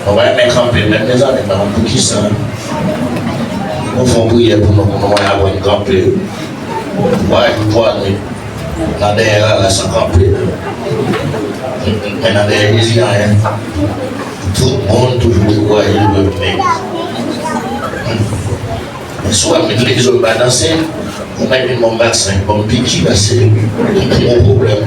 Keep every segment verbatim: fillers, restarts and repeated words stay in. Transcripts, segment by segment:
Nou pa renmen kanpe, menm mezanmi, m pa konn poukisa. Nou fè yon priyè pou nou, pou nou wè aprann kanpe. Wè, nou twa nwi. Nan dèyè rara san kanpe. Men nan dèyè Jezi, anyen. Tout moun toujou dekouraje, yo vle vini. Men si w ap vin legliz ou pa danse, ou mèt vin ban m vaksen, ban m piki, paske m gen yon pwoblèm.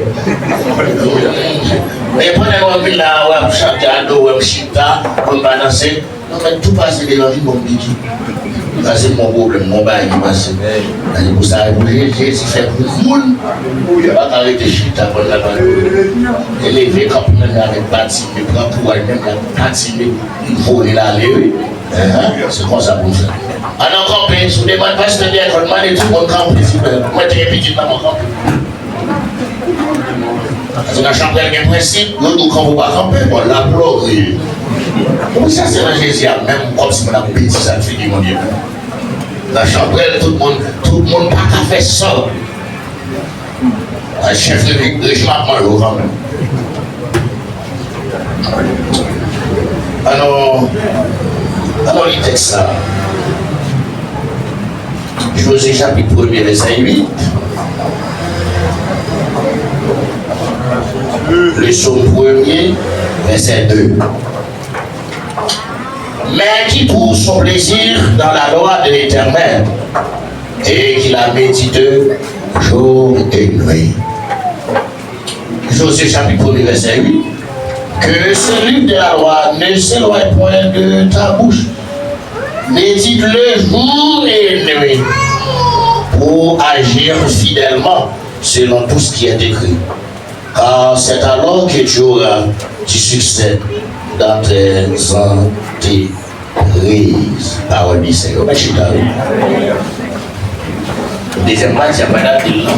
Men pandan w ap vin la, w ap chante, adore, w ap chita, ou pa danse, non, mèt tou pase devan vin ban m piki. Paske m gen yon pwoblèm, m gen yon bagay ki pase. Se pou sa, pou Je- Jezi fè pou moun, yo pa ka rete chita, konn la pa. E leve, kanpe menm avèk patine, pran kouraj menm la, patine, vole l ale, wi. Enhen, se konsa pou fè. Ann, ann kanpe, si w demann pastè Pierre, mande tout moun kanpe, silvouplè. Mwen te gen pitit la, mwen kanpe. Paske nan chanpwèl gen prensip, yo di w kanpe ou pa kanpe, bon, la pou lògèy. Ou sa se nan Jezi a, menm kòmsi moun ap pedi sa figi Bondye. Nan chanpwèl, tout moun, tout moun pa ka fè sa. Ay, chèf reji- rejim ap manje w kanmenm. Ann, ann li tèks sa. Jozye chapit premye, vèsè uit. Le Psaume premier, verset deux. Mais qui trouve son plaisir dans la loi de l'Éternel, et qui la médite jour et nuit. Josue chapitre premier, verset huit. Que ce livre de la loi ne s'éloigne point de ta bouche. Médite-le jour et nuit pour agir fidèlement selon tout ce qui est écrit. Car c'est alors que tu auras du succès dans tes entreprises. Pawòl di Senyè. Mèt chita, wi. Dezyèm pati a pa nan Bib la.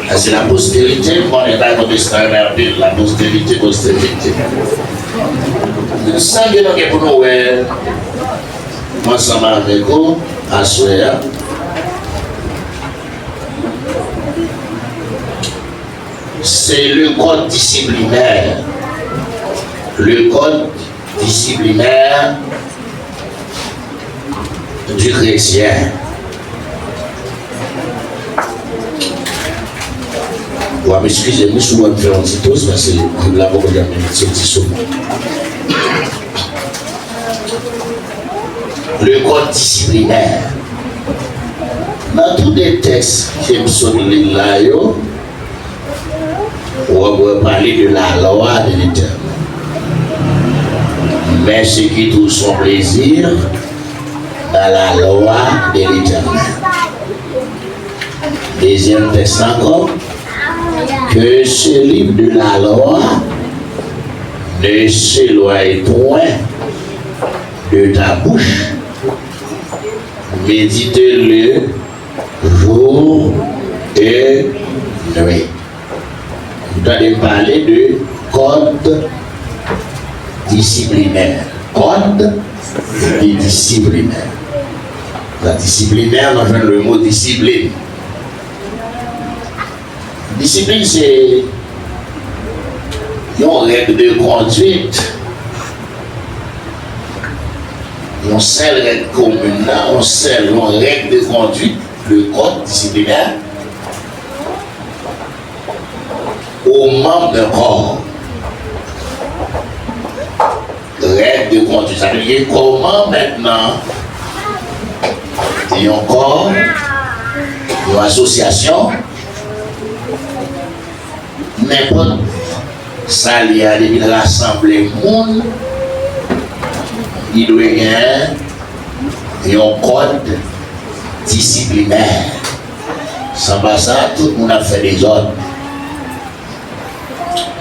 Sa se la postérité, bon, e pa kote sa, men anpil, la postérité, postérité. Sa ke nou gen pou nou wè ansanm avèk ou aswè a. C'est le code disciplinaire. Le code disciplinaire du chrétien. W ap eskize m si w wè m fè yon ti toz, paske Bib la poko janm soti sou mwen. Le code disciplinaire. Nan tout de tèks ke m sot li la yo, w ap wè pale de la loi de l'Éternel. Mais ce qui trouve son plaisir dans la loi de l'Éternel. Dezyèm tèks la ankò, que ce livre de la loi ne s'éloigne point de ta bouche, médite-le jour et nuit. Ou tande m pale de code disciplinaire. Code de disciplinaire. Nan disciplinaire, nou jwenn le mot discipline. Disiplin se yon règ de konduit, yon sèl règ komin nan, yon sèl, yon règ de konduit, le code disciplinaire aux membres d'un corps. Règ de konduit, sa vle di kòman mentnan yon kò, yon asosyasyon, nenpòt sa l ye a, depi l rasanble moun, li dwe gen yon kòd disiplinè. San pa sa, tout moun ap fè dezòd.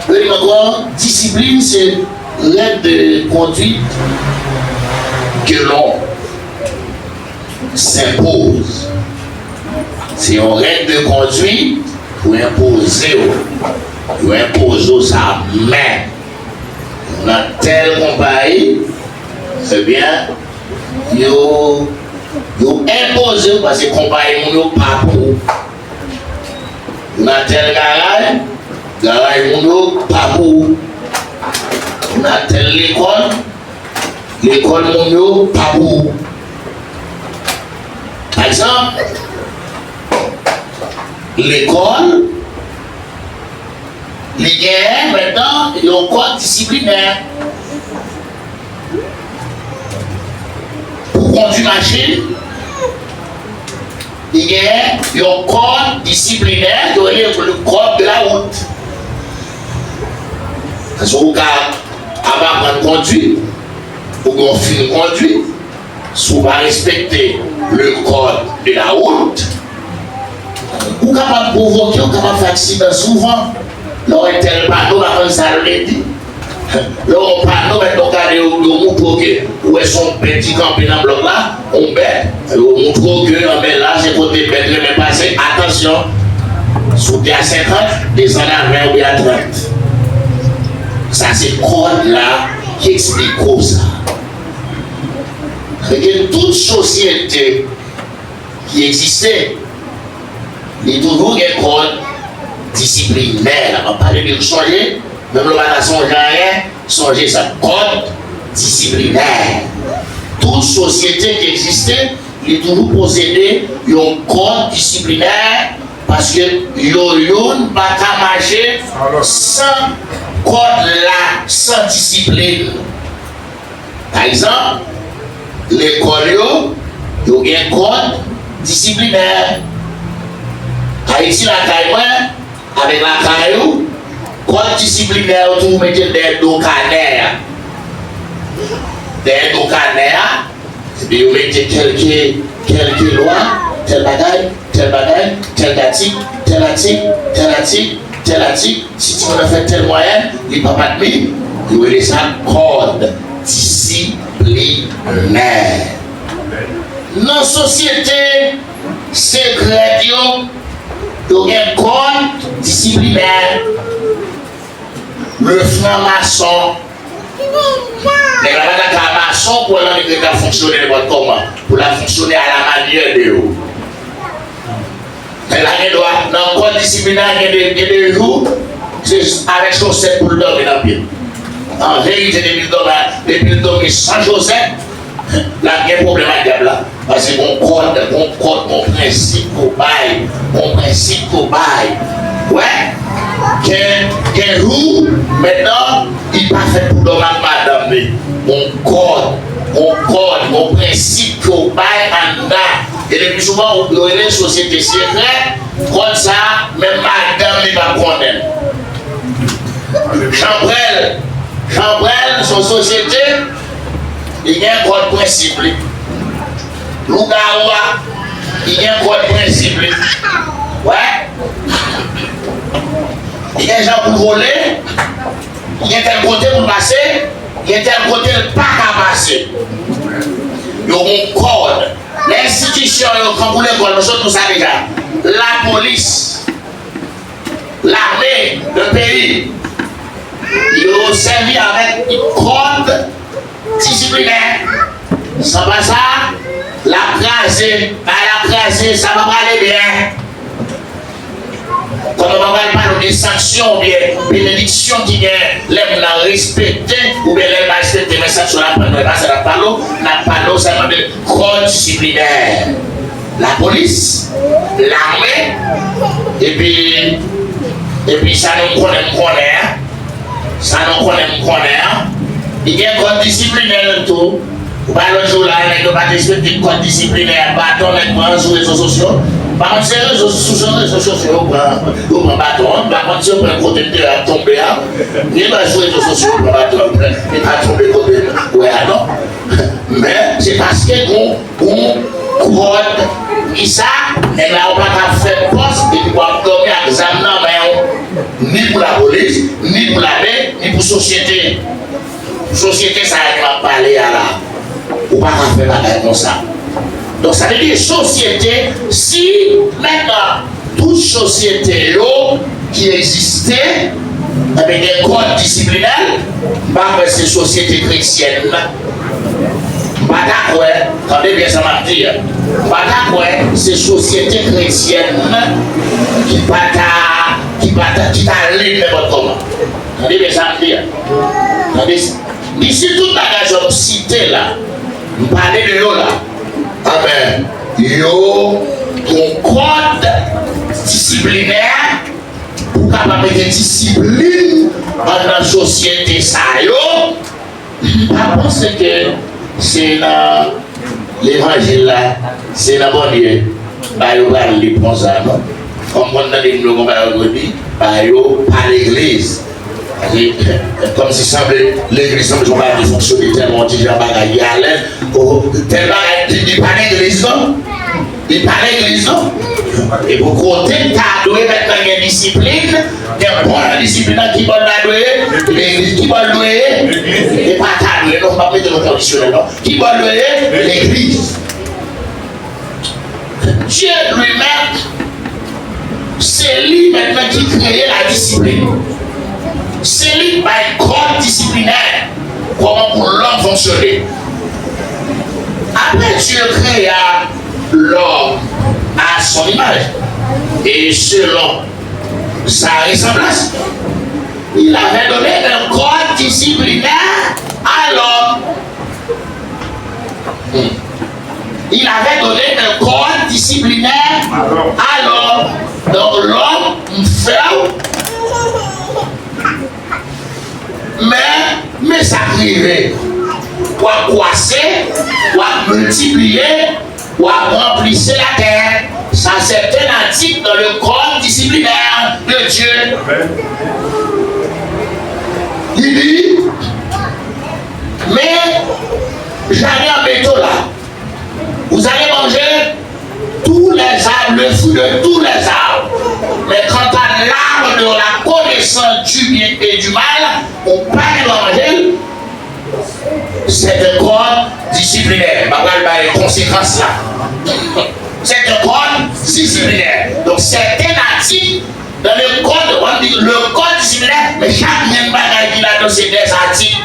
Yo di m ankò, disiplin se règ de konduit ke lon s'impose. Se yon règ de konduit pou enpoze w. Yo enpoze w sa, men nan tèl konpayi, ebyen, yo, yo enpoze w paske konpayi moun yo pa pou ou. Ou nan tèl garay, garay moun yo pa pou ou. Nan tèl lekòl, lekòl moun yo pa pou ou. Pa egzanp, lekòl, li genyen mentnan yon kòd disiplinè. Pou kondwi machin, li genyen yon kòd disiplinè, yo rele le code de la route. Paske ou ka ap aprann kondwi, oubyen w fin kondwi, si w pa respekte le code de la route, ou kapab pwovoke, ou kapab fè aksidan souvan. Lè w wè tèl pano, pa konn sa l vle di. Lè w wè yon pano, mèt nou gade, yo, yo moutre w ke ou wè se yon bèt ki kanpe nan blòk la, yon bèt, yo moutre w ke anben la, se kote bèt renmen pase, atansyon, si w te a senkant, desann a ven oubyen a trant. Sa se kòd la ki eksplike w sa. Se ke tout sosyete ki egziste, li toujou gen kòd disiplinè. M ap pale de l, sonje, menm lè w pa ta sonje anyen, sonje sa, kòd disiplinè. Tout sosyete ki egziste, li toujou posede yon kòd disiplinè, paske yo youn pa ka mache san kòd la, san disiplin. Pa egzanp, lekòl yo, yo gen kòd disiplinè. Ayiti lakay mwen, avèk lakay ou, kòd disiplinè yo toujou mete l dèyè do kanè a. Dèyè do kanè a, epi yo mete kèlke, kèlke lwa, tèl bagay, tèl bagay, tèl atik, tèl atik, tèl atik, tèl atik. Si timoun nan fè tèl mwayèn, li p ap admi, yo rele sa kòd disiplinè. Nan sosyete sekrè yo, yo gen kòd disiplinè. Le franc-maçon. Nèg la pa ta ka mason pou l annik ret ap fonksyone nenpòt kòman. Pou l ap fonksyone à la manière de yo. Nèg la gen dwa, nan kòd disiplinè, gen de, gen de jou, se avèk chosèt pou l dòmi nan pye l. An verite, depi l dòmi, depi l dòmi san chosèt, l ap gen pwoblèm ak dyab la. Paske gon kòd, gon kòd, gon prensip pou bay, gon prensip pou bay. Wè, gen, gen jou, mentnan, li pa fèt pou dòmi ak madanm li. Gon kòd, gon kòd, gon prensip pou bay anndan. E le pli souvan, yo rele sosyete sekrè, kòd sa, menm madanm li p ap konnen l. Chanpwèl, chanpwèl, se yon sosyete, li gen kòd prensip li. Lougawou a, li gen kòd prensip li. Wè. Li gen jan pou l vole, li gen tèl kote pou l pase, li gen tèl kote l pa ka pase. Yo gen yon kòd. Lè enstitisyon yo, tankou lekòl, nou sot di w sa deja. Lapolis, lame, le peyi, yo sèvi avèk kòd disiplinè. San pa sa, l ap kraze, bagay la ap kraze, sa p ap prale byen. Kòm nou pa pral pale w de sanksyon oubyen benediksyon ki gen lè moun nan respekte oubyen lè l pa respekte, men sanksyon n ap pran, nou, e pa sa n ap pale w, n ap pale w sèlman de kòd disiplinè. Lapolis, lame, epi, epi sa nou konnen, m konnen an, sa nou konnen, m konnen an, li gen kòd disiplinè l tou. Ou pa lòt jou la, nèg yo pa t respekte kòd disiplinè a, baton nèg pran sou rezo sosyo. M pa konn si se rezo, sou, sou rezo sosyo yo pran, yo pran baton an, m pa konn si yo pran kote m te ap tonbe a. Gen lè sou rezo sosyo yo pran baton, li pa tonbe kote m wè a non. Men, se paske gon, gon kòd ki sa, nèg la ou pa ka fè pòs, epi w ap dòmi ak zam nan men w, ni pou lapolis, ni pou lame, ni pou sosyete. Sosyete sa a ke m ap pale a la, ou pa ka fè bagay konsa. Donk, sa vle di sosyete, si mentnan tout sosyete yo ki egziste, enben, gen kòd disiplinè, m pa kwè se sosyete kretyèn nan. M pa ta kwè, tande byen sa m ap di a, m pa ta kwè se sosyete kretyèn nan ki pa ta, ki pa ta, ki ta lib nenpòt kòman. Tande byen sa m di a. Tande, di si tout bagay sa m site la, m pale de yo la. Amèn. Yo gon kòd disiplinè pou kapab mete disiplin anndan sosyete sa yo. M pa panse ke se nan levanjil la, se nan Bondye ba yo pral li konsa, non. Kòm konn tande moun yo konn ba yo di, ba yo pa legliz. Kòmsi sanble legliz sanble yon bagay ki fonksyone tèlman yon ti jan bagay ki alèz. Tèl bagay li pa legliz non. Li pa legliz non. E pou kote m ta dwe mèt nan gen disiplin, gen bon jan disiplin nan ki bò l ta dwe ye? Legliz. Ki bò l dwe ye? E pa ta dwe non, m pa mete nou kondisyonèl non. Ki bò l dwe ye? Legliz. Dye li menm, se li menm ki kreye la disiplin. Se li k bay kòd disiplinè, kòman pou lòm fonksyone. Après Dieu créa l'homme à son image et selon sa ressemblance. Il avait donné un code disciplinaire à l'homme. Hmm. Il avait donné un code disciplinaire à l'homme. Donk lòm m fè w. Men, men sa k rive. W ap kwase, w ap miltipliye, w ap ranplise latè. Ça, c'est un article dans le code disciplinaire de Dieu. Li di, men jaden an beto la. Vous allez manger tous les arbres, le fruit de tous les arbres. Mais quant à l'arbre de la connaissance du bien et du mal, ou pa gen dwa manje l. C'est un code disciplinaire. M pa pral bay konsekans la. C'est un code disciplinaire. Donk, sèten atik dans le code, on dit le code disciplinaire, men chak grenn bagay ki ladan se des articles.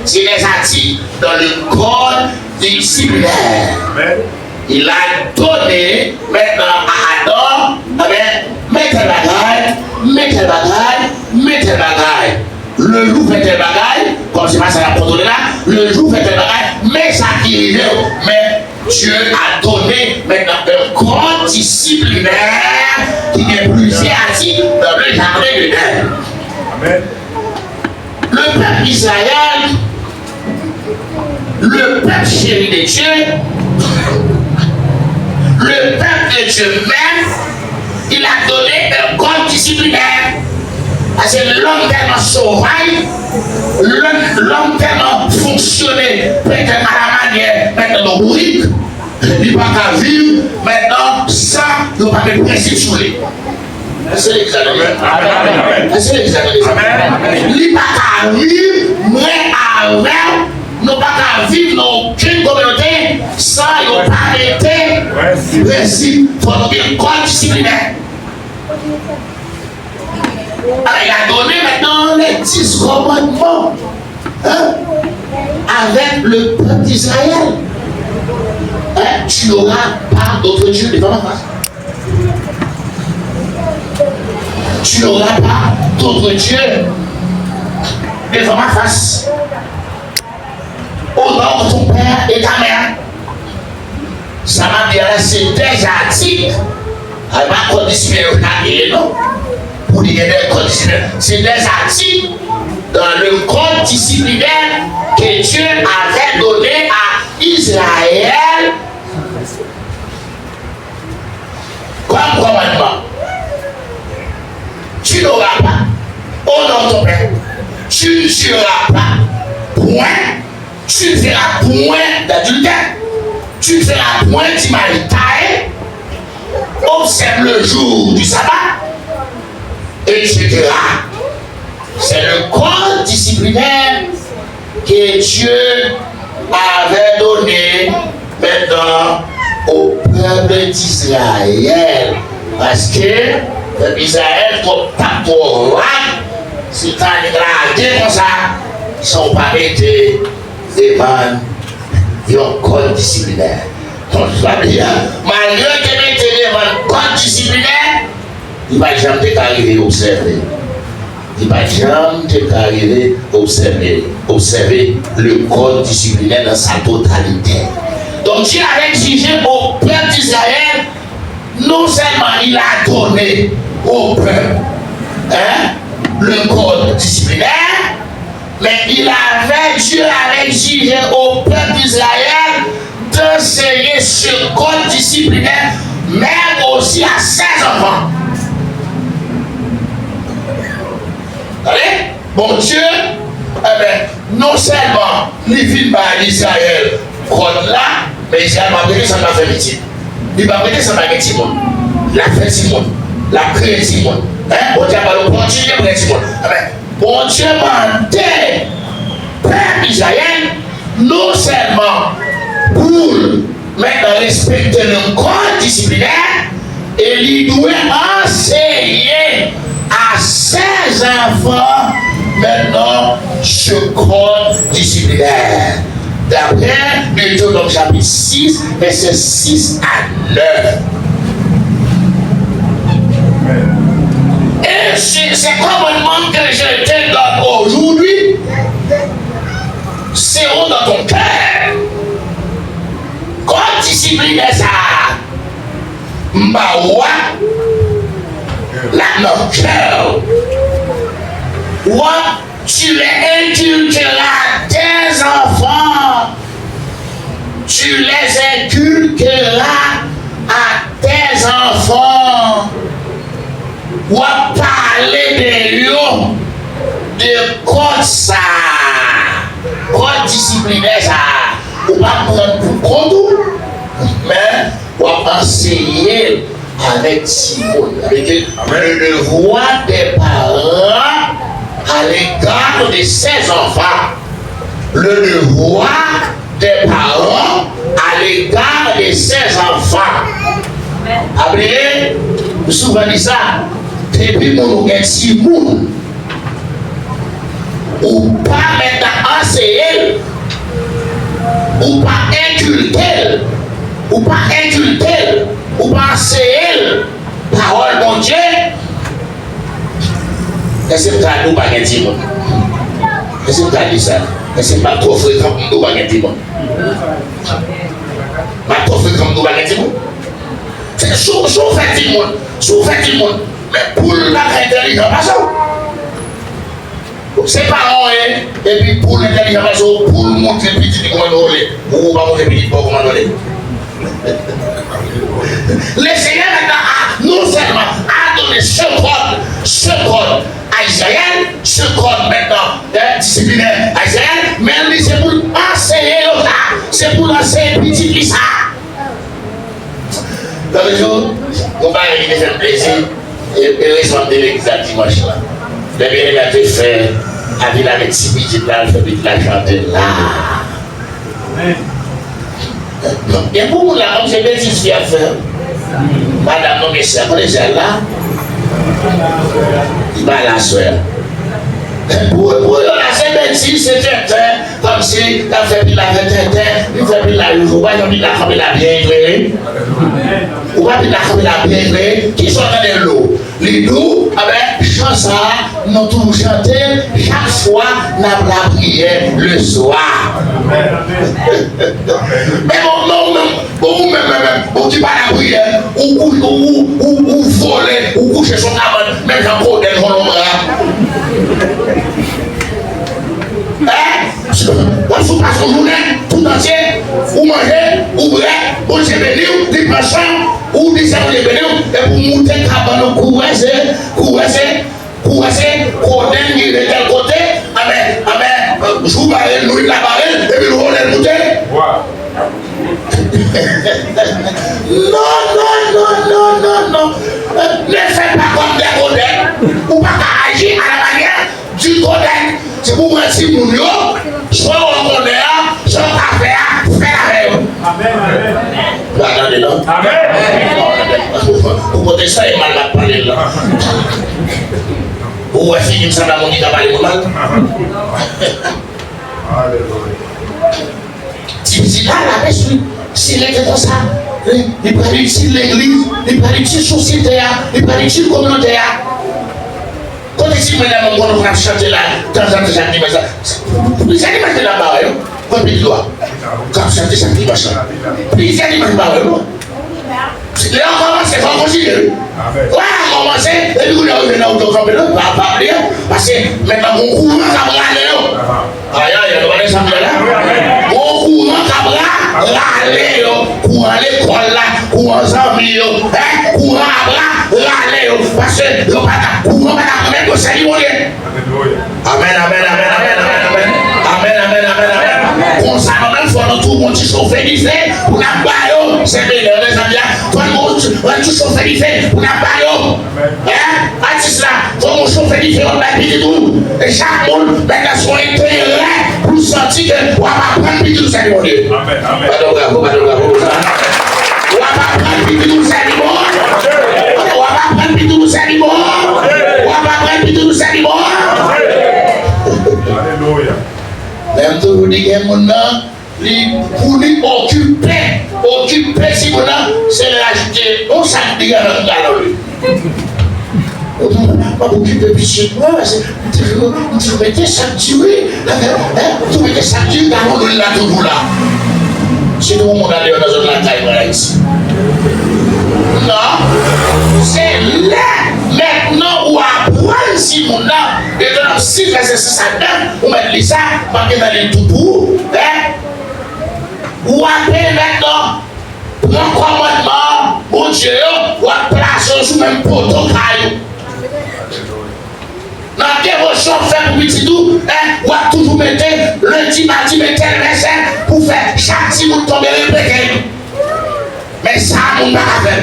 C'est des articles dans le code disciplinaire. Amen. Il a donné maintenant à Adam, amen, men tèl bagay, men tèl bagay, men tèl bagay. Le jou fè tèl bagay, kòm se pa sa n ap kontwole la, le jou fè tèl bagay, men sa ki rive w. Men Dieu a donné maintenant un code disciplinaire ki gen plizyè atik dans le jardin d'Éden. Amen. Le peuple Israël, le peuple chéri de Dieu, le peuple de Dieu même, il a donné un code disciplinaire. Paske lòm tèlman sovaj, lòm, lòm tèlman fonksyone petèt a la manyè mentnan nou bourik, li pa ka viv mentnan san yo pa met prensip sou li. Èske legliz la tande sa? Èske legliz la tande sa? Li pa ka viv, mwen avè w, nou pa ka viv nan okenn kominote san yo pa mete prensip. Fò nou gen kòd disiplinè. Alors, il a donné maintenant les dix commandements, hein, avec le peuple d'Israël. Hein, tu n'auras pas d'autre Dieu devant ma face. Tu n'auras pas d'autre Dieu devant ma face. Honore ton père et ta mère. Sa m ap di a la, se dèzatik. A, pa kòd disiplinè yo chak ye, non. Pou li gen de kòd disiplinè. Se dèzatik dans le code disciplinaire que Dieu avait donné à Israël comme commandement. Tu n'auras pas, honore ton père. Tu ne tueras pas point. Tu ne feras point d'adultère. Tu ne feras point d'image taillée. Observe le jour du sabbat, et cetera. C'est le code disciplinaire que Dieu avait donné maintenant au peuple d'Israël. Paske pèp Izrayèl twò, t ap twò vag, si l ta vin lage konsa, san w pa mete demann yon kòd disiplinè. Donk, sa vle di, malgre w te mete demann kòd disiplinè, li pa t janm te ka rive obsève. Li pa t janm te ka rive obsève, obsève le code disciplinaire dans sa totalité. Donc Dieu avait exigé au peuple d'Israël, non seulement il a donné au peuple, hein, le code disciplinaire, mais il avait, Dieu avait exigé au peuple d'Israël d'enseigner ce code disciplinaire, même aussi à ses enfants. Tande? Bondye, enben, non sèlman li vin bay Izrayèl kòd la, men Izrayèl p ap rete san l pa fè pitit. Li p ap rete san l pa gen timoun. L ap fè timoun. L ap kreye timoun. Hein? Bondye ap ba l opòtinite pou gen timoun. Enben, Bondye mande pèp Izrayèl non sèlman pou l mentnan respekte le code disciplinaire, e li dwe anseye a ses enfants mentnan ce code disciplinaire. D'après Deutéronome chapitre six, versets six à neuf. Et ces, ces commandements que je te donne aujourd'hui seront dans ton cœur. Kòd disiplinè sa a, m ba w a, l ap nan kè w. W ap, tu les inculqueras à tes enfants. Tu les inculqueras à tes enfants. W ap pale de yo, de kòd sa a, kòd disiplinè sa a. Ou p ap pran l pou kont ou, men w ap anseye l avèk timoun. Sa vle di, le devoir des parents à l'égard de ses enfants. Le devoir des parents à l'égard de ses enfants. Pa bliye, m souvan di sa, depi moun ou gen timoun, ou pa mèt ap anseye l, ou pa enkilke l, ou pa enkilke l, ou pa anseye l pawòl Bondye. Èske m ka di w pa gen timoun? Èske m ka di sa? Èske m ap twò frekan pou m di w pa gen timoun? M ap twò frekan pou m di w pa gen timoun? Se, si w, si w fè timoun, si w fè timoun, men poul la ka entèlijan pase w. Se paran w ye, epi poul entèlijan pase w, poul montre pitit li kòman vole. Ou, ou pa montre pitit pa w kòman vole. Le Seigneur maintenant a non seulement a donné ce code, ce code à Israël, ce code maintenant, hein, disciplinaire à Israël, men li se pou l anseye yo sa, se pou l anseye pitit li sa. Lòt jou, yon bagay ki te fè m plezi, e, erezman m te legliz la dimanch lan. Lè Byeneme a te fè, a vin avèk ti pitit la, l fè pitit la chante la. Gen pou moun la, kòm se betiz fi ap fè. Madanm non, mesye, kote sè la? Li pa la, sè. Pou, pou yo la, se betiz, se tenten, kòmsi, l ap fè pil la fè tenten, li fè pil la joujou, pa jan pil la kanpe la byen eklere. Ou pa pil la kanpe la byen eklere, kisa w tande l di w? Li di w, enben, chan sa a, nou toujou chante l chak fwa n ap lapriyè leswa. Men bon, men ou menm, bon, ou menm, menm, menm, bon, ki pa lapriyè, ou kou-, ou, ou, ou, ou vole, ou kouche sou kabann, menm jan Kodèn vòlò bra. Hein? W ap sou pas yon jounen, tout antye, ou manje, ou bwè, Bondye beni w, li pran san, ou di se Bondye beni w, epi w moute kabann ou koureze, koureze, koureze, Kodèn rive tèl kote, enben, enben, jou bare l, nwit la bare l, epi l vole l moute. Non, non, non, non, non, non. Ne fais pas comme des Kodèn. Ou pa ka aji à la manière di Kodèn, se pou pran timoun yo, sa w konnen an, sa w ka fè a, fè l avè yo. Amèn. Ou pa tande non? Amèn. Ou pwotestan e mal m ap pale l lan. Ou wè figi m sanble moun ki ka pale moun mal? Alelouya. Ti pitit la, la pès wi. Si l rete konsa, li, li pral itil legliz, li pral itil sosyete a, li pral itil kominote a. Kote ti mwen la, mwen konnen pou n ap chante la, tanzantan chak dimanch la. Plizyè dimanch la, m pa wè yo. Kote pitit ou a? K ap chante chak dimanch la. Plizyè dimanch m pa wè yo, non. Lè yo kòmanse, fò w kontinye, wi. Lè yo kòmanse, epi kounye a yo rive nan wout yo kanpe, non, pa, pa bliye, paske mentnan gon kouran k ap rale yo. Ayayay, nou pa nan sanble la. Gon kouran k ap ra-, rale yo. Kouran lekòl la, kouran zanmi yo, en, kouran ap ra-, rale yo. Paske yo pa ta, kouran pa ta pèmèt yo sèvi Bondye. Amèn, amèn, amèn, amèn, amèn, amèn. Amèn, amèn, amèn, amèn. Konsa, nou menm, fò nou tou gon ti chofe dife pou n ap ba yo. Se benè, mezanmi, a. Fò nou gon ti, gon ti chofe dife pou n ap ba yo. En? Atis la, fò gon chofe dife w ap bay pitit ou. E chak moun, mèt la se yon enterè pou l santi ke w ap aprann pitit ou sèvi Bondye. Amèn, amèn. Bat yon bravo, bat yon bravo pou sa. W ap aprann pitit ou sèvi Bondye. W ap aprann pitit ou sèvi Bondye. W ap aprann pitit ou sèvi Bondye. Alelouya. Men m toujou di gen moun nan, li, pou li okipe, okipe timoun nan, se lè l achte yon sak diri avèk yon galon lwil. M ap okipe pitit mwen, se, m toujou, m toujou mete sak diri, en, m toujou mete sak diri, galon lwil la toujou la. Sitou yon moun andeyò nan zòn lakay mwen Ayiti. Non, se lè mentnan ou aprann timoun nan, Detwònòm sis vèsè sis ak nèf, ou mèt li sa, m ap gentan li l tou pou ou, en. Ou ape mentnan pran kòmandman Bondye yo, w ap plase yo sou menm poto kay ou. Nan devosyon w ap fè pou pitit ou, en, w ap toujou mete lendi, madi, men tèl vèsè pou fè chak timoun tonbe repete l. Men sa moun pa ka fè l.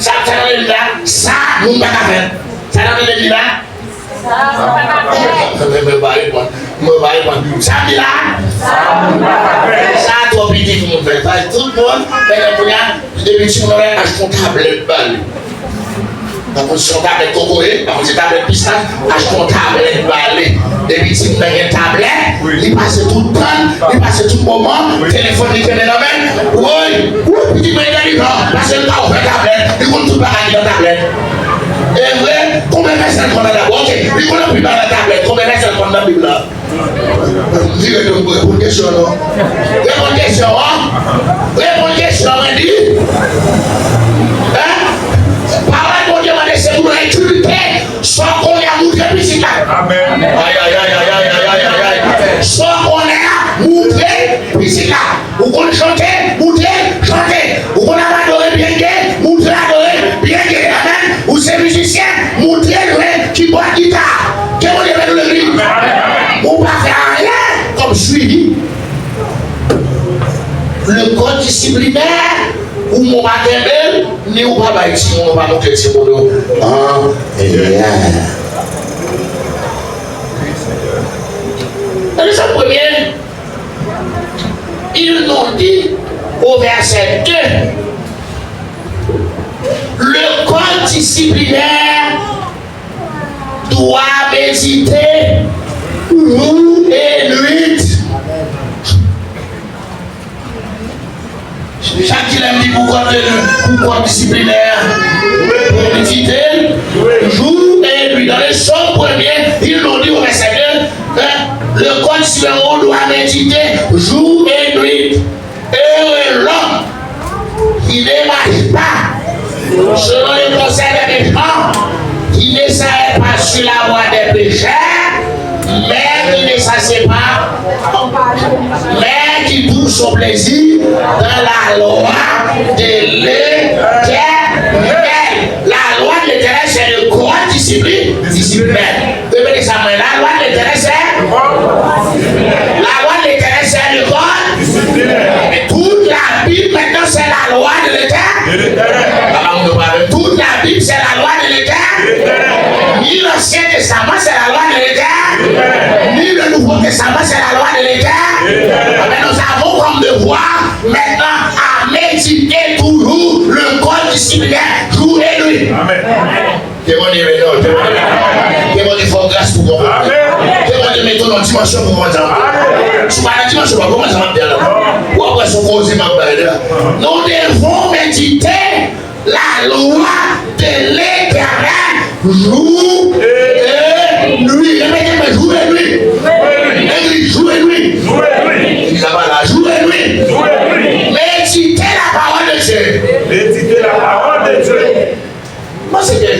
Sa, sa tande m la, sa moun pa ka fè l. Sa tande m la. Mwen pa reponn. Mwen pa reponn. Sa m di la? Sa twò piti pou moun fè. Sa tout moun, men kounye a, depi timoun nan achte yon tablèt ba li. Pa konn si yon tablèt kokoye, pa konn si tablèt pistach, achte yon tablèt ba li. Depi timoun nan gen tablèt, li pase tout tan, li pase tout moman, telefòn li kenbe nan men l. Woy, woy, pitit mwen entèlijan, paske l ka ouvè tablèt, li konn tout bagay ki nan tablèt. E vre, konbyen vèsè l konn nan Bib? Oke, li konn anpil bagay nan tablèt, konbyen vèsè l konn nan Bib la? Vire do m pou reponn kesyon an non. Reponn kesyon an. Reponn kesyon an, mwen di. En? Pawòl Bondye mande se pou nou enkilte sa w konnen a moutre pitit la. Amèn. Ayayay. Sa w konnen a moutre pitit la. Ou konn chante, moutre l chante. Ou konn ap adore byen gen, moutre l adore byen gen. Amèn. Ou se mizisyen, moutre l jwe kibòd gita. Ke Bondye beni w legliz. Amèn. Ou pa fè anyen kòm swivi. Lekòl disiplinè, ou mou pa kenbe l, ni ou pa bay timoun, ou pa moutre timoun yo. An, yeah. Gade sa premye. Il nous dit au verset deux, le code disciplinaire doit méditer jour et nuit. Chak kilè m di pou kòd, pou kòd disiplinè a, pou medite l, jou e nuit. Dans le psaume premier, il nous dit au verset deux, hein, le code disciplinaire, on doit méditer jour et nuit. Heureux l'homme qui ne marche pas selon les conseils des méchants, qui ne s'arrête pas sur la voie des pécheurs, mais qui ne s'assied pas, mais qui trouve son plaisir dans la loi de l'Éternel. La loi de l'Éternel, c'est le code disciplinaire. Répétez ça, moi. La loi de l'Éternel, c'est, la loi de l'Éternel, c'est le code. Et toute la Bible, maintenant, c'est la loi de l'Éternel. Papa, on nous parle. Toute la Bible, c'est la loi de l'Éternel. Ni l'Ancien Testament, c'est la loi de l'Éternel. Ni le Nouveau Testament, c'est la loi de l'Éternel. Mais nous avons comme devoir maintenant à méditer toujours le code disciplinaire jour et nuit. Amen. Ke Bondye beni w, ke Bondye beni w. Ke Bondye fè w gras pou konprann. Amen. Ke Bondye mete w nan dimansyon pou konprann sa. Amen. Si w pa nan dimansyon, w pa konprann sa m ap di a la. W ap wè se yon koze m ap bay la. Nous devons méditer la loi L'Éternel jour et nuit. Repete, men, jour et nuit. Legliz, jour et nuit. Legliz apa la, jour et nuit. Méditez la parole de Dieu. Méditez la parole de Dieu. Mwen se ke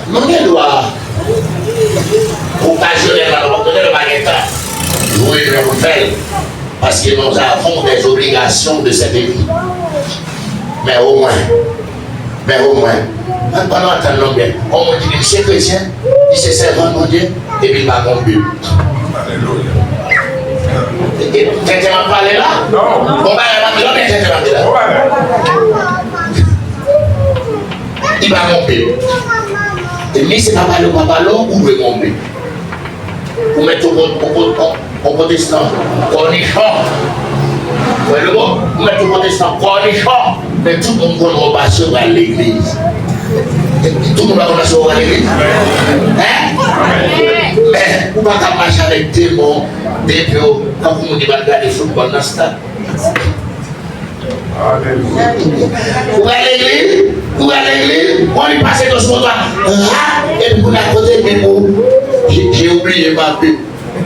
nou gen dwa okazyonèlman, nou pa konnen, nou pa gen tan. Jour et nuit, nou fè l. Parce que nous avons des obligations de cette vie. Men omwen, men omwen, pandan w ap tann lonbyen, yon moun ki di l se kretyen, li se sèvant Bondye, epi l pa konn Bib. Alelouya. E, e, tenten m ap pale la? Non. Bon bagay m ap di la, men tenten m ap di la. Bon bagay. Li pa konn Bib. E ni se pa pale ou pa pale w, ou dwe konn Bib. Ou mèt yon pwotestan kònichon. Ou wè le mo? Ou mèt yon pwotestan kònichon. Men tout moun konn wè w pastè pral legliz. Tout moun pa konn pastè pral legliz? Hein? Men ou pa ka mache avèk demon depi w tankou moun ki pral gade foutbòl nan stad. Ou pral legliz, ou pral legliz, ou annik pase dosye sou twotwa, rap, epi kounye a kote Bib ou? J'ai, j'ai oublié ma Bible.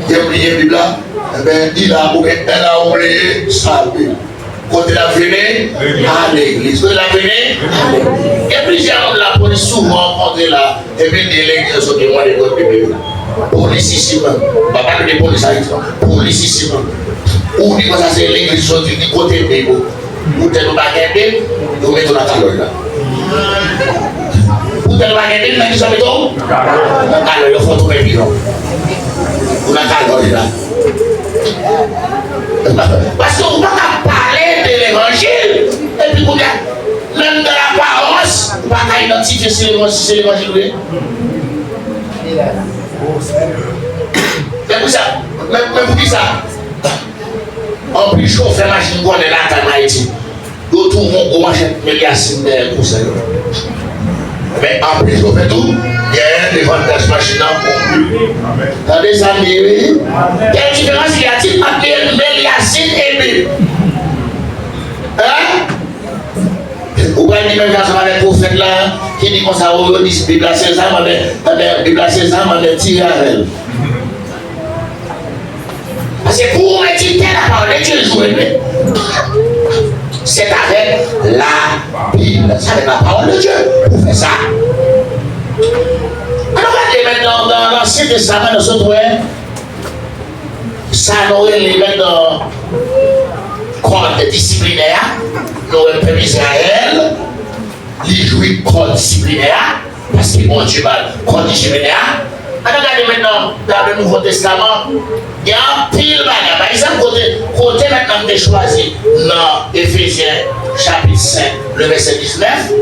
J'ai oublié Bib la. Enben, li la, oubyen, elle a oublié sa Bible. Kote l ap vini? A legliz. Kote l ap vini? A legliz. Gen plizyè moun lapolis souvan rankontre la. Epi l di legliz yo soti, mande kote Bib yo. Polis isi menm. M pa pale de polis Ayiti non. Polis isi menm. Ou di konsa se legliz soti, di kote Bib yo. Poutèt ou pa gen Bib, yo mete w nan kalòj la. Poutèt ou pa gen Bib, nan kisa yo mete w? Nan kalòj, yo fè w tounen pizon. Ou nan kalòj la. Paske ou pa ka pale de levanjil, epi kounye a, menm dans l'apparence, ou pa ka idantifye si levanjil, si se levanjil ou ye. Men poukisa, men, men poukisa? Anpil chofè machin konnen lakay m Ayiti. Yo twouve yon gwo manchèt Meliasin dèyè kouzen yo. Men anpil chofè tou, genyen devan dèch machin nan. Tande sa m di, wi. Gen diferans ki atik ant Meliasin e Bib. Hein? Ou pral di menm jan ansanm avèk pwofèt la, ki di konsa, o, yo di Bib la se zam, anben, anben, Bib la se zam, anben, tire avè l. Paske pou w medite la parole de Dieu jour et nuit, c'est avec la Bible, c'est avec la parole de Dieu pou fè sa. Ann nou gade mentnan nan, nan Ansyen Testaman, nou sot wè sa nou rele mentnan kòd disiplinè a. Nou wè pèp Izrayèl, li jwi kòd disiplinè a, paske Bondye ba l kòd disiplinè a. Ann nou gade mentnan, nan le Nouvo Testament, gen anpil bagay. Pa egzanp, kote, kote mentnan m te chwazi nan Efezyen chapit senk, le vèsè diznèf.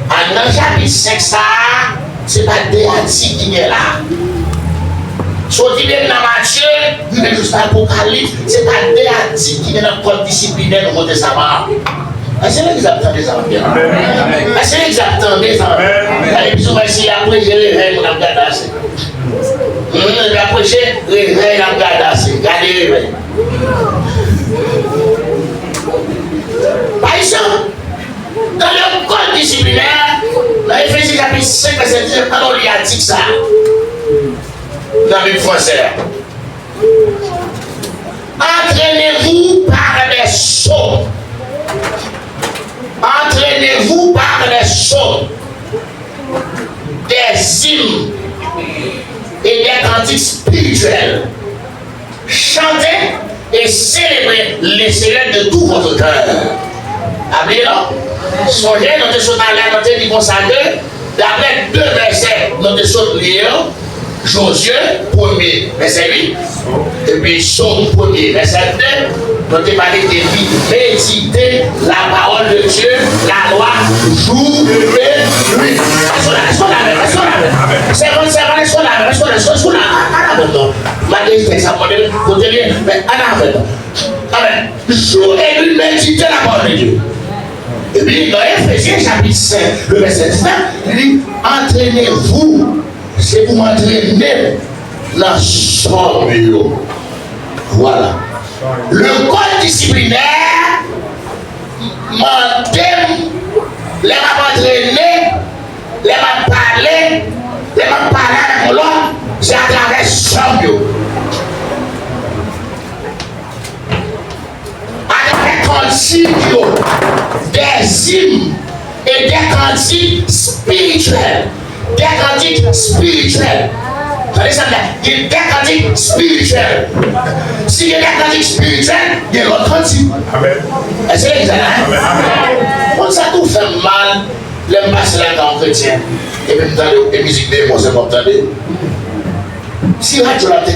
A, nan chapit senk sa a, se pa de atik ki gen la. Soti depi nan Matye, rive jis nan Apokalips, se pa de atik ki gen nan kòd disiplinè Nouvo Testaman an. Èske legliz ap tande sa m ap di la? Èske legliz ap tande sa m ap di la? Gade, pi souvan, si y ap preche revèy, moun ap gade ase. Moun ap preche revèy, ap gade ase. Gade revèy. Pa egzanp, dans le code disciplinaire, nan Efezyen chapit senk, vèsè diznèf, ann nou li atik sa a. Nan Bib fransè a. Entraînez-vous par des psaumes. Entraînez-vous par des psaumes, des hymnes et des cantiques spirituels. Chantez et célébrez le Seigneur de tout votre cœur. Pa bliye non. Sonje, nou te sot ale a, nou te di konsa ke, daprè de vèsè nou te sot li yo, Jozye, premye, vèsè uit, epi Sòm, premye, vèsè de, nou te pale de li, méditer la parole de Dieu, la loi, jour et nuit. Èske w la, èske w la menm, èske w la menm? Sèvant, sèvant, èske w la menm, èske w la, èske w la, ann avè m non. Malgre tèks la, mwen, kote l ye, men ann avè m. Amèn. Jour et nuit, méditer la parole de Dieu. Epi, nan Efezyen, chapit senk, le vèsè diznèf, li di, entraînez-vous. Se pou m antrene m nan sòm yo. Vwala. Le code disciplinaire mande m Lè m ap antrene, lè m ap pale, lè m ap pale avèk yon lòt, se atravè zòm yo. Atravè kantik yo, dè zim e dè kantik espirityèl. Dè kantik espirityèl. Tande sa m di a, gen dè kantik espirityèl. Si gen dè kantik espirityèl, gen lòt kantik. Amèn. Èske legliz la la? Amèn. Konn sa tou fè m mal lè m pase lakay yon kretyen, epi m tande e mizik demon se m ap tande. Si radyo la te